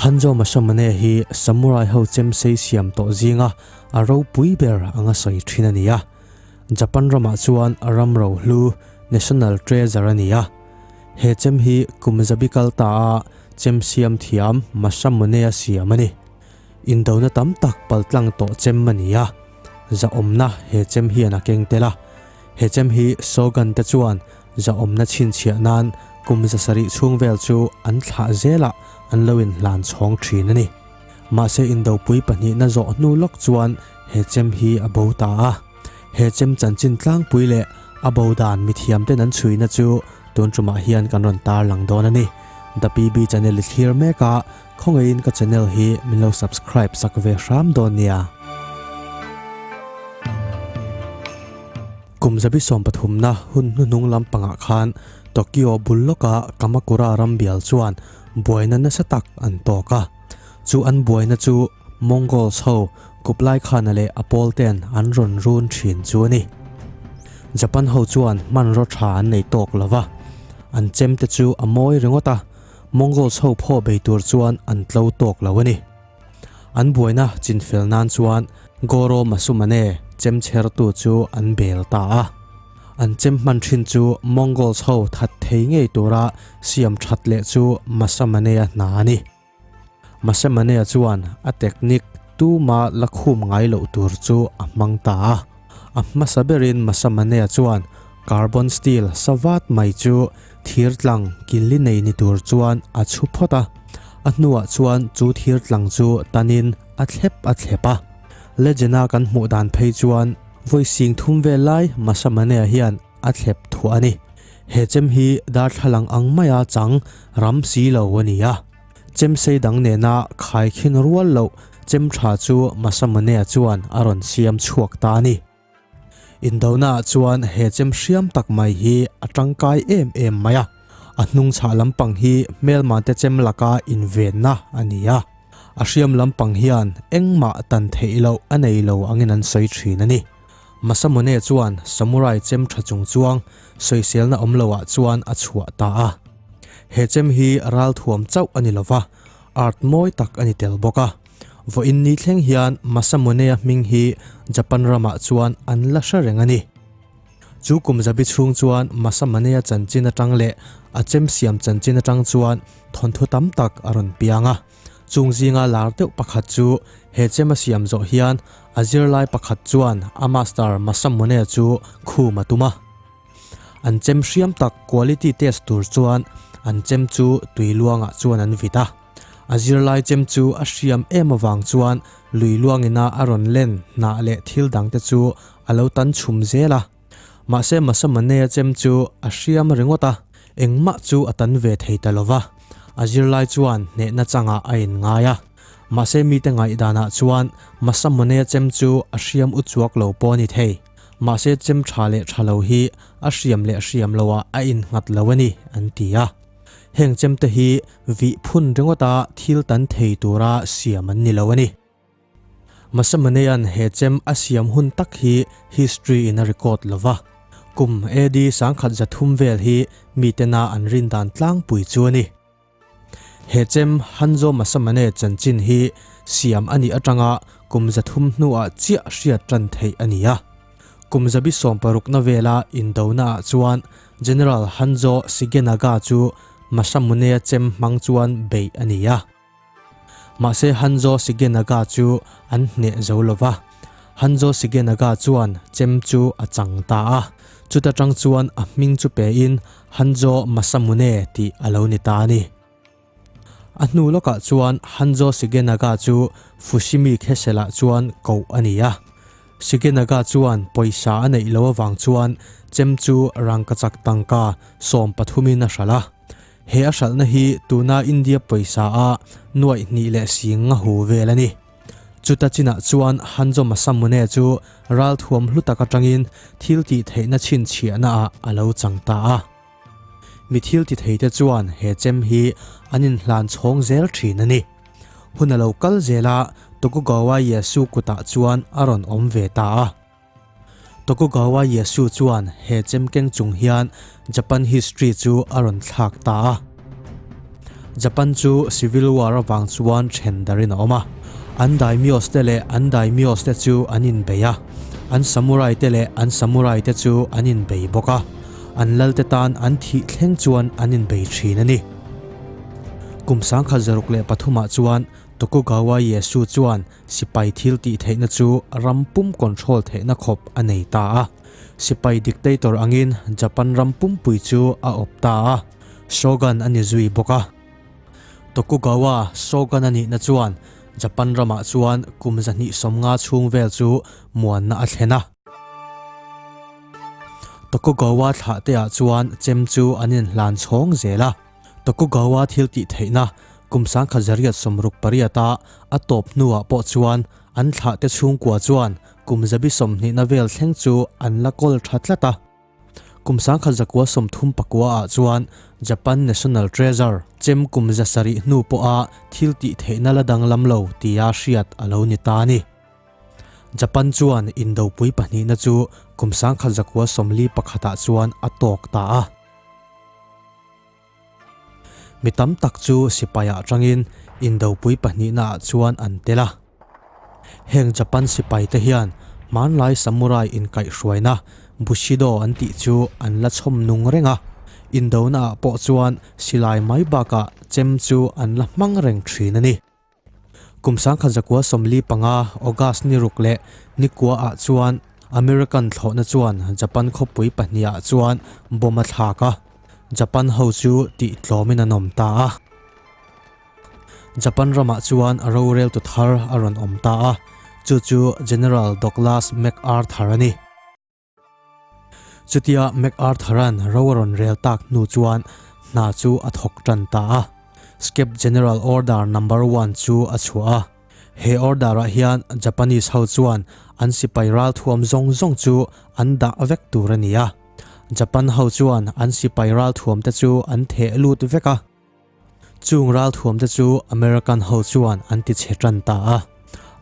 Hanzo Masamune hi samurai ho chem sei siam tawh zinga a ropui ber anga sawi thin a ni a. Japan ramah chuan ram rohlu, national treasure, a ni a. He chem hi kum zabi kal ta a chem siam thiam Masamune-a siam a ni. Indona tam tak paltlang tawh chem a ni a. Zahawmna he chem hian a keng tel a. He chem hi Shogun te chuan zahawmna chhinchhiah nan kum 700 chhung vel chu an thlah zelah an lo inhlan chhawng thin a ni. Mahse indopui pahnihna zawh hnu lawk chuan he chem hi a bo ta a. He chem chanchin tlangpui leh a bo dan mithiamten an chhuina chu tun tumah hian kan rawn tarlang dawn a ni. The PB channel i thlir mek a, khawngaihin ka channel hi min lo subscribe sak ve hram dawn nia. Kum 130na hun hnuhnung lampangah khan Tokyo bul lawka Kamakura ram bial chuan buaina nasa tak an tawk a. Chu an buaina chu Mongols ho Kublai Khan-a leh a pawlte'n an rawn run thin chu a ni. Japan ho chuan hmanraw tha an nei tawk lo va, an chemte chu a mawi ringawt a, Mongols ho phaw bei tur chuan an tlo tawk lo a ni. An buaina chinfel nan chuan Goro Masumane chem chhertu chu an bel ta a. An chem hman thin chu Mongols ho that thei ngei tura siam that leh chu Masamane-a hna a ni. Masamane-a chuan a technique tuma la khum ngai loh tur chu a hmang ta a. A hmasa berin Masamane-a chuan carbon steel sa vat mai chu thir tlang killi nei ni tur chuan a chhu phawt a. A hnuah chuan chu thir tlang chu tanin a thlep a thlep a. Legend-a kan hmuh dan phei chuan vawi sing thum vel lai Masamane-a hian a thlep thuah a ni. He chem hi darthlalang ang maia chang ram si lo a ni a. Chem sei dang nena khaikhin rual loh chem tha chu Masamune-a chuan a rawn siam chhuak ta a ni. Indonaah chuan he chem hriam tak mai hi a tangkai em em mai a. A hnung chhah lampang hi hmelmate chem laka invenna a ni a. A hriam lampang hian engmah tan theih loh a nei lo angin an sawi thin a ni. Masamune chuan samurai chem tha chung chuang sawiselna awm loah chuan a chhuah ta a. He chem hi ralthuam chauh a ni lova, art mawi tak a ni tel bawk a. Vawiin ni thleng hian Masamune-a hming hi Japan ramah chuan an la hre reng a ni. Chu kum zabi chhung chuan Masamune-a chanchin atang leh a chem siam chanchin atang chuan thawnthu tam tak a rawn piang a. Chung zinga lar deuh pakhat chu he chem a siam zawh hian a zirlai pakhat chuan a master Masamune chu khum a tum a. An chem hriam tak quality test tur chuan an chem chu tui luangah chuan an vit a. A zirlai chem chu a hriam em avang chuan lui luangina a rawn len hnah leh thil dangte chu a lo tan chhum zel a. Mahse Masamune-a chem chu a hriam ringawt a, engmah chu a tan ve thei ta lo va, a zirlai chuan hnehna changah a inngai a. Mahse mite ngaihdanah chuan Masamune-a chem chu a hriam u chuak lo pawh a ni thei. Mahse chem tha leh tha lo hi a hriam leh hriam loah a innghat lo a ni, an ti a. Heng chemte hi vih phun ringawta thil tan thei tura siam an ni lo a ni. Masamune-a'n he chem a siam hun tak hi history in a record lo va. Kum AD 1300 vel hi mitena an rin dan tlangpui chu a ni. He chem Hanzo Masamune chanchin hi siam a nih atanga kum 300 hnuah chiah hriat tan theih a ni a. Kum 160na vela indonaah chuan General Hanzo Shigenaga chu Masamune-a chem hmang chuan beih a ni a. Mahse Hanzo Shigenaga chu an hneh zo lo va. Hanzo Shigenaga chuan chem chu a chang ta a. Chuta tang chuan a hming chu pein Hanzo Masamune tih a lo ni ta a ni. A hnu lawkah chuan Hanzo Shigenaga chu Fushimi Khesel-ah chuan koh a ni a. Shigenaga chuan pawisa a neih loh avang chuan chem chu rangkachak tangka sawmpathumin a hralh a. He a hralhna hi tuna India pawisa a nuaih hnih leh sing nga hu vel a ni. Chuta chinah chuan Hanzo Masamune chu ralthuam hlu tak atangin thil tih theihna chhinchhiahna ah a lo chang ta a. Mi thil ti theite chuan he chem hi an inhlan chhawng zel thin a ni. Hun a lo kal zel a, Tokugawa Ieyasu kutah chuan a rawn awm ve ta a. Tokugawa Ieyasu chuan he chem keng chung hian Japan history chu a rawn thlak ta a. Japan chu Civil War avang chuan then darin a awm a. An daimyos te leh an daimyos te chu an inbei a, an samurai te leh an samurai te chu an inbei bawk a, an lal te tan an thih thleng chuan an inbei thin a ni. Kum 1903 ah chuan Tokugawa Ieyasu chuan sipai thil tih theihna chu ram pum control theihna khawp a nei ta a. Sipai dictator angin Japan ram pumpui chu a awp ta a, Shogun a ni zui bawk a. Tokugawa Shogun a nihna chuan Japan ramah chuan kum 250 chhung vel chu muanna a thlen a. Tokugawa thlahte-ah chuan chem chu an inhlan chhawng zel a. Tokugawa thil tih theihna kum 1868 a a tawp hnuah pawh chuan an thlahte chhungkua chuan kum 120na vel thleng chu an la kawl tha tlat a. Kum 1939 ah chuan Japan National Treasure chem kum 700 hnu pawha thil tih theihna la danglam lo tia hriat a lo ni ta a ni. Japan chuan Indopui pahnihna chu kum 1941 ah chuan a tawk ta a. Mi tam tak chu sipai ah tangin Indopui pahnihna ah chuan an tel a. Heng Japan sipai te hian hmanlai samurai inkaihhruaina Bushido an tih chu an la chhawm nung reng a. Indona ah pawh chuan silai mai bakah chem chu an la hmang reng thin a ni. Kum 1945 August ni ruk leh ni kua ah chuan American thlawhna chuan Japan khawpui pahnih ah chuan bomb a thlak a, Japan ho chu tih tlawmin an awm ta a. Japan ramah chuan roreltu thar a rawn awm ta a, chu chu General Douglas MacArthur a ni. Chutia MacArthur-a'n ro a rawn rel tak hnu chuan hna chu a thawk tan ta a. Skep General Order Number One chu a chhuah a. He order-ah hian Japanese ho chuan an sipai ralthuam zawng zawng chu an dah vek tur a ni a. Japan ho chuan an sipai ralthuam te chu an theh lut vek a. Chung ralthuam te chu American ho chuan an ti chhe tan ta a.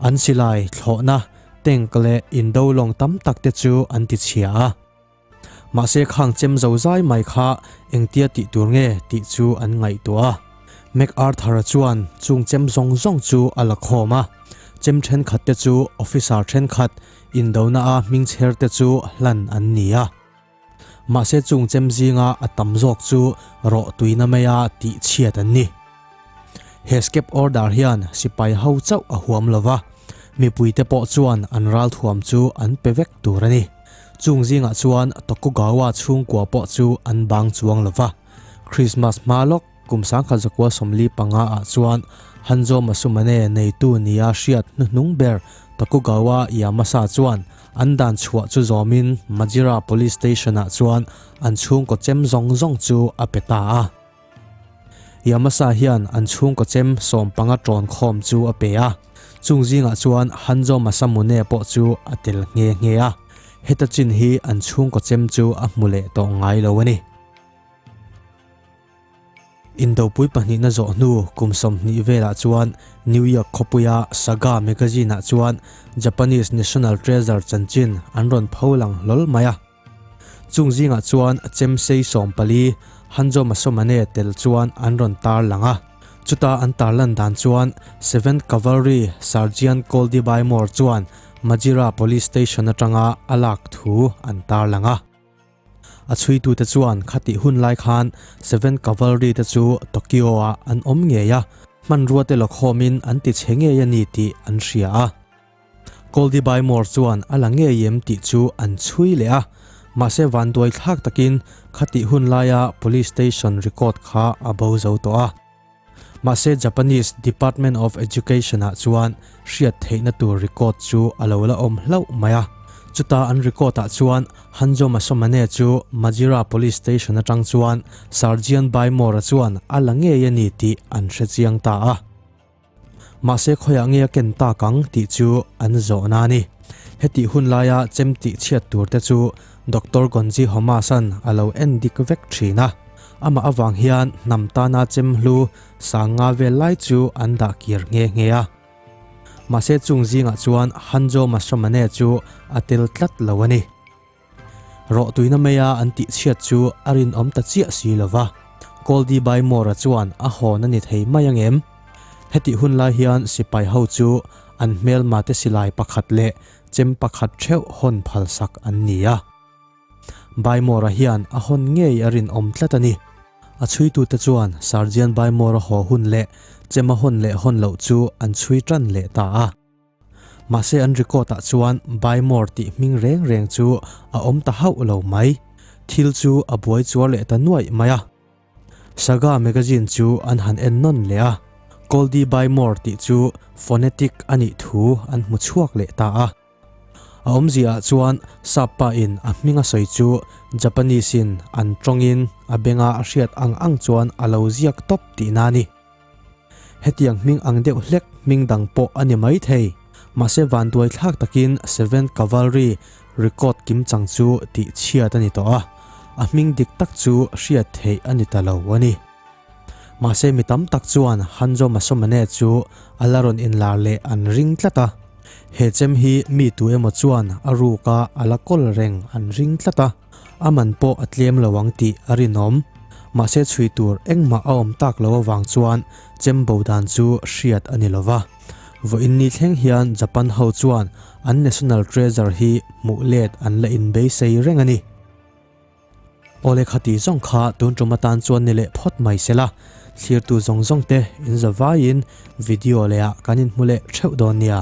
An silai, thlawhna, tank leh indo lawng tam tak te chu an ti chhia a. Mahse khang chem zo zai mai kha engtia tih tur nge tih chu an ngaihtuah a. MacArthur-a chuan chung chem zawng zawng chu a la khawm a. Chem thenkhat te chu officer thenkhat indona a hmingchher te chu hlan an ni a. Mahse chung chem zinga a tam zawk chu rawh tuina maia tih chhiat an ni. He skep order hian sipai ho chauh a huam lova, mipuite pawh chuan an ralthuam chu an pe vek tur a ni. Chung zingah chuan Tokugawa chhungkua pawh chu an bang chuang lova. Christmas hma lawk Kum 1945 ah chuan Hanzo Masumane neitu nia hriat hnuhnung ber Tokugawa Iyamasa chuan an dan chhuah chu zawmin Majira Police Station ah chuan an chhungkaw chem zawng zawng chu a pe ta a. Iyamasa hian an chhungkaw chem 15 tawn khawm chu a pe a, chung zingah chuan Hanzo Masamune pawh chu a tel nghe nghe a, heta chin hi an chhungkaw chem chu a hmu leh tawh ngai lo a ni. Indopui pahnihna zawh hnu kum 20 velah chuan New York khawpuia Saga magazine-ah chuan Japanese National Treasure chanchin an rawn pho lang hlawl mai a. Chung zingah chuan chem sei 14 Hanzo Masamune tel chuan an rawn tar lang a. Chuta an tarlan dan chuan Seventh Cavalry Sergeant Goldie Bymore chuan Majira Police Station atanga a lak thu an tar lang a. A chhuitute chuan khatih hun lai khan Seventh Cavalry te chu Tokyo-ah an awm ngei a, hmanrua te lawkhawmin an ti chhe ngei a ni tih an hria a. Goldie Bymore chuan a la ngei em tih chu an chhui leh a, mahse vanduai thlak takin khatih hun laia police station record kha a bo zo tawh a. Mahse Japanese Department of Education ah chuan hriat theihna tur record chu a lo la awm hlauh mai a. Chuta an record ah chuan Hanzo Masamune chu Majira Police Station atang chuan Sergeant Bymore-a chuan a la ngei a ni tih an hre chiang ta a. Mahse khawiah nge a ken tak ang tih chu an zawhna a ni. Hetih hun laia chem tih chhiat tur te chu Doctor Gonzi Homasan a lo en dik vek thin a. Amah avang hian hnam tana chem hlu sang nga vel lai chu an dah kir nghe nghe a. Mahse chung zingah chuan Hanzo Masamune chu a tel tlat lo a ni. Rawh tuina maia an tih chhiat chu a rinawm ta chiah si lo va. Goldie Bymore-a chuan a hawn a ni thei mai ang em? Hetih hun lai hian sipai ho chu an hmelmate silai pakhat leh chem pakhat theuh hawn phalsak an ni a. Bymore-a hian a hawn ngei a rinawm tlat a ni. A chhuitute chuan Sergeant Bymore-a haw hun leh chem a hawn leh hawn loh chu an chhui tan leh ta a. Mahse an record ah chuan Bymore tih hming reng reng chu a awm ta hauh lo mai. Thil chu a buai chuar leh ta nuaih mai a. Saga magazine chu an han en nawn leh a, Goldie Bymore tih chu phonetic a nih thu an hmu chhuak leh ta a. A awmzia ah chuan sap pa in a hming a sawi chu Japanese in an tawng in a benga a hriat ang ang chuan a lo ziak tawp tihna a ni. Hetiang hming ang deuh hlek hming dang pawh a ni mai thei. Mahse vanduai thlak takin Seventh Cavalry record kimchang chu tih chhiat a ni tawh a, a hming dik tak chu hriat theih a ni ta lo a ni. Mahse mi tam tak chuan Hanzo Masamune chu a la rawn inlar leh an ring tlat a. He chem hi mi tu emaw chuan a ruka a la kawl reng an ring tlat a. A man pawh a tlem lo ang tih a rinawm. Mahse chhui tur engmah a awm tak lo avang chuan chem bo dan chu hriat a ni lo va. Vawiin ni thleng hian Japan ho chuan an national treasure hi hmuh let an la inbeisei reng a ni. Awle khati zawng kha tun tum atan chuan ni leh phawt mai se la, thlirtu zawng zawng te in zavaiin video leh ah kan inhmu leh theuh dawn nia.